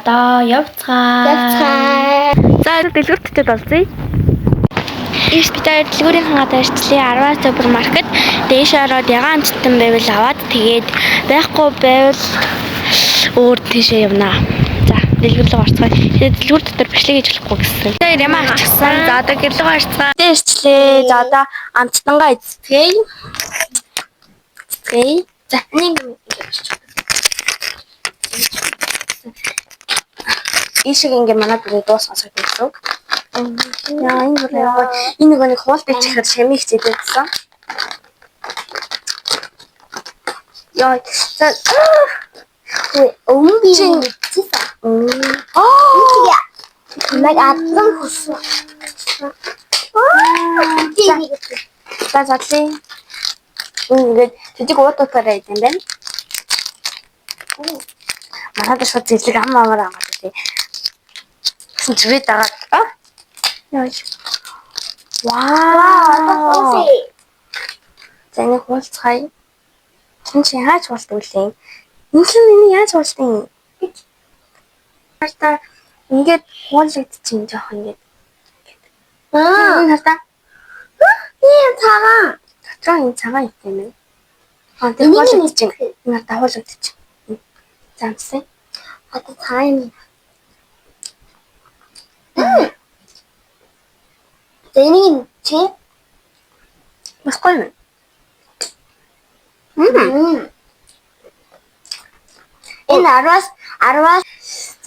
Одоо явцгаа. Явцгаа. За дэлгүүр төчөд олзъя. Ирс бид хоёр дэлгүүрийн хангаад ирчлээ. 10 супермаркет дээш ороод ягаан амттан байвал аваад тэгээд байхгүй байвал өөр тийшээ явнаа. За дэлгүүр рүү орцгоё. Тэгээд дэлгүүр дотор бичлэг хийж болохгүй гэсэн. Тэгээд юм авчихсан. За одоо гэр рүү орцгоо. Ирчлээ. За одоо амттангаа эзэтгэе. Эзэтгэе. За нэг юм ингэж. Ийшээ ингээ манай бүрээ дуусгасаа гэсэн үг. Яа, энэ бүр яг энэ нөгөө нэг хуул дээр чихэр шамиг зэдээдсэн. Яа, за Өмнө би Чин. мэдчихсэн. Аа. Намайг адлан хүссэн. За задлаа. Ингээд төдийг ууд утаараа идэм байна. Манайд шууд зэрлэг ам амар ангаад тий. Гэсэн чи би дагаад аа. Яа. Вау. За энийг хуулцгаая. Чин чи яаж хуулдаг вэ? Энэ чинь энийг яаж хуулдаг юм? Хартаа ингээд хуулагдчих жоох ингээд. Аа. Энэ хартаа Тийм цагаан. дотроо энэ цагаан юм байна. Аа тэр Энийг хуулагдчих. Энэ хартаа хуулагдчих. За амссан. Одоо цагаан юм. Энийг чи Бас гоё юм. Мм. Энэ 10-аас 10-аас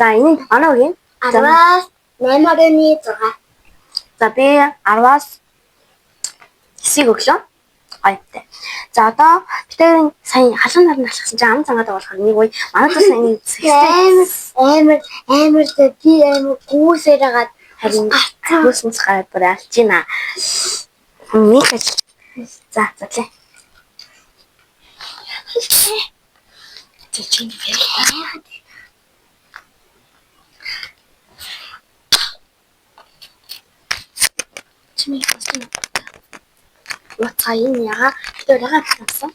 За энэ оноо өгье. 10-аас 8.6. За би 10-аас 9-ийг өглөө. Гоётай. За одоо битэрийн сая халуун нарны алхсан чинь ам зангаад болохоор нэг үе манай тус энэ Амар амар амар би амар гүйсээр хагаад харин гүйсэн гараад бүр алж байна. Нэг ажил. За задлаа. чи яагаад Чимээ болсон. Уцаа энэ яга тэр яга болсон.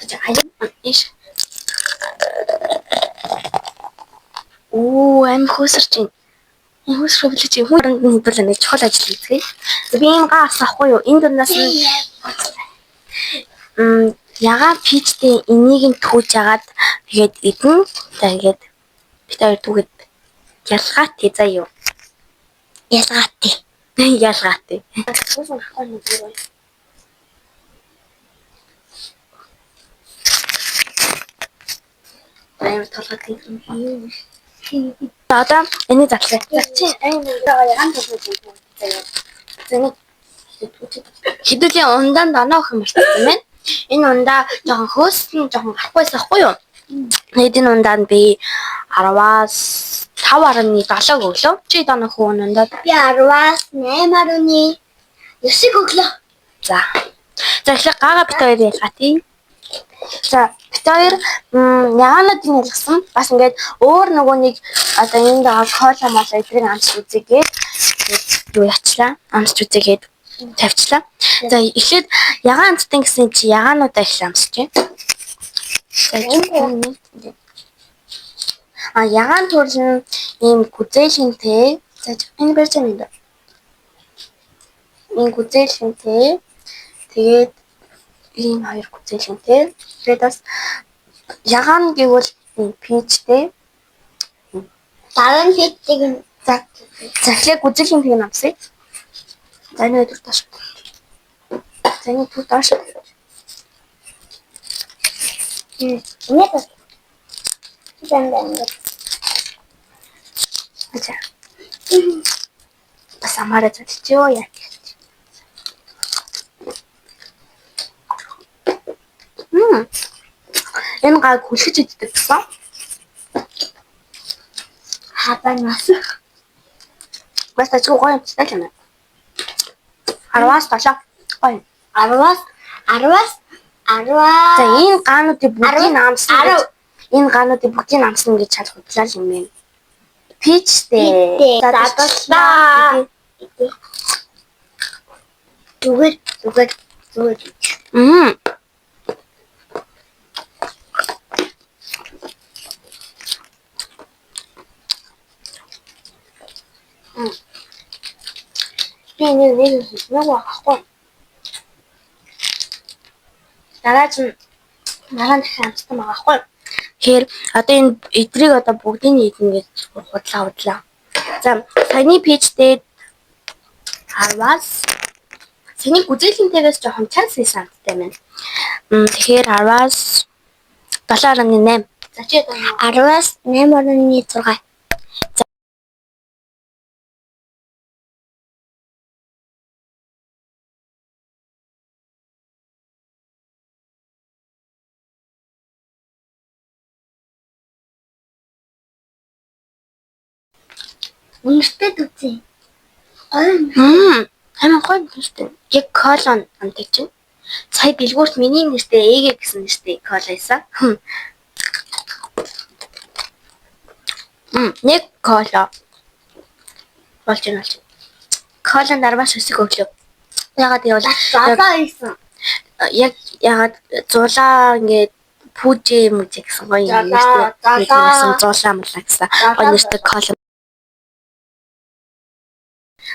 Чи аян иш. Оо аим хөөсөрч байна. Энэ хөөсрөх билээ чи хүн оронд нь хэдүүлээ нэг чухал ажил хийцгээе. За би ийм га авсан ахгүй юу? Энэ дундаас нь ягаан пичтэй энийг нь түүж агаад тэгээд идэн. За ингээд бид хоёр түүгээд ялгаатай заа юу? ялгаатай. Ялгаатай. Амар толгойд юм. За одоо энийг задлаа. За чи аян нэг ягаан толгойд юм. За энийг хэдүүлийн ундаанд оноо өгөх юм болчихсон байна. Энэ ундаа жоохон хөөсөн жоохон гарахгүйсэн ахгүй юу? Тэгээд энэ ундаанд би 10-аас 5.7 өглөө. Чи донох хүн ундаад Би 10-аас 8.9 өглөө. За. За тэгэхээр гага бит хоёр ялгаа тий. За бит хоёр ягаануудыг ялгасан. Бас ингээд өөр нөгөө нэг одоо энд байгаа кола мола эдрийг амсч үзээгээд юу яачлаа. Амсч үзээгээд тавьчлаа. За эхлээд ягаан амттай гэсэн чи ягаануудаа эхлээ амсч байна. За энэ а ягаан төрөл нь ийм гүзээлхэнтэй. За энэ барьж байгаа юм да. Ийм гүзээлхэнтэй. Тэгээд ийм хоёр гүзээлхэнтэй. Тэгээд бас ягаан гэвэл ийм пичтэй. Дараа нь хийдэг юм. За за эхлээд гүзээлхэнтэйг нь амсъя. За энэ өдөр доош. За энэ түр доош. Ингээд зэн зэн. За. Бас амаараа задчихё яа. Мм. Энэ гаг хүлхэж иддэг гэсэн. Хабанаас. Бас тачгүй гоё юмтай л юм байна. 10-аас 7 гоё. 10-аас 10-аас 10 За энэ гаануудыг бүгдийг амсан гэж 10. энэ гаануудыг бүгдийг амсан гэж чад худлаа юм байна. Пичтэй. Пичтэй. Задлаа. Зүгээр зүгээр зүгээр. Мм. Би энийг нэг хэлмээр байгаа байхгүй. Дараа чинь дараа нь дахин амтсан байгаа байхгүй. Тэгэхээр одоо энэ эдрийг одоо бүгдийг нь идэнэ гэж худлаа худлаа. За, саяны page дээр 10-аас саяны гүзээлэнтэйгээс жоохон чанс хийсэн амттай байна. Тэгэхээр 10-аас 7.8. За, чи одоо 10-аас 8.6. Үнэртэй зүтсэн. Гоё юм. Амар гоё юм шүү дээ. Яг кола амтаг чинь. Сая дэлгүүрт миний нэртэй ЭГ гэсэн нэртэй кола байсан. Нэг кола болж байна болж байна. Коланд 10-аас 9 өглөө. Ягаад гэвэл Золоо ийсэн. яг ягаад зулаа ингээд пүүжээ мүжээ гэсэн гоё юм Золоо, нэртэй. золоо. Зулаа мулаа гэсэн гоё нэртэй кола.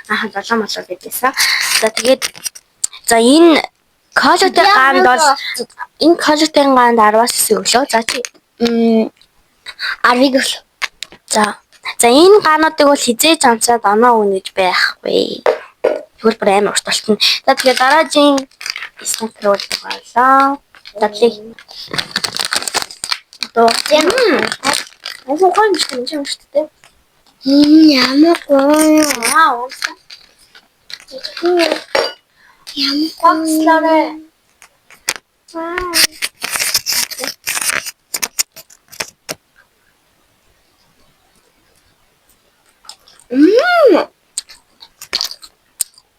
Аха, золоо молоо гэдээсэн. За, тэгээд за энэ колотой гаанд бол энэ колотой гаанд 10-аас 9 өглөө. За, чи 10-ыг өглөө. За. За, энэ гаануудыг бол хизээж амсаад оноо өгнө гэж байхгүй. Тэгвэл бүр амар урт болтно. За, тэгэхээр дараагийн snack руу дугаалаа. За, плей. Одоо айгүй гоё юм шиг юм шүү дээ. Ямар гоё. Аа, уусаа. Ямар Багслаарэ. гоё.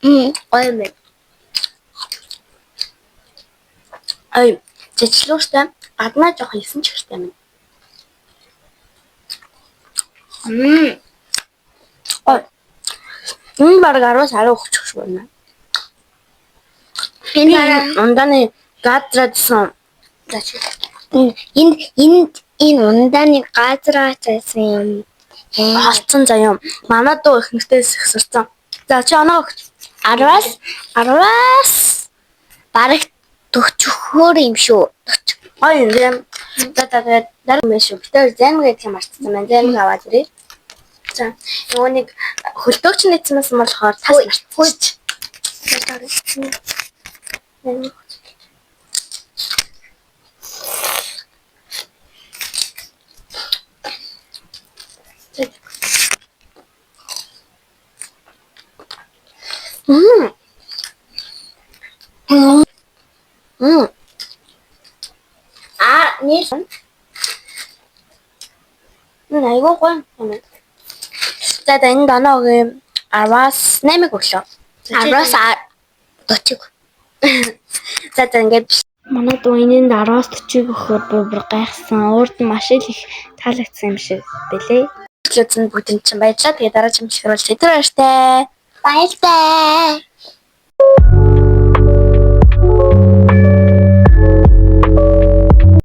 Мм. Гоё юм. Ой, зэчлүүртэй гаднаа жоохон исэн ч хэрэгтэй юм. Ой. Энэ баг 10-аас 10 өгчих шиг байна. Энэ дараа Ундааны газраадсан. За, чи. энэ энэ энэ ундааны газраач байсан юм. Холцсон заяа. Манай дүү их нэртээс ихсэрсэн. За, чи оноо өгч. 10-аас бараг 40-өөр юм шүү. 40. Гоё юм тийм. За, за, тэгээд дараа юм шүү. Битээр займаг гэдэг юм марцсан байна. Займаг аваад ирээ. За, нөгөө нэг хөлдөөгч нэгдсэнээс нь болохоор тас марцсан. Мм. Мм. А нийл Энэ айгүй гоё юм. За, за, энэ доноог 10-аас 8-ыг өглөө. 10-аас 40. За, за, ингээд манай дүү энэнд 10-аас 40-ыг өгөхөөр би бүр гайхсан. Урд нь маш их таалагдсан юм шиг бэлээ. Үзэн бүгдэнд чинь баярлалаа. Тэгээ дараа чимчлэхэр бол тэр баяртай. Баяртай.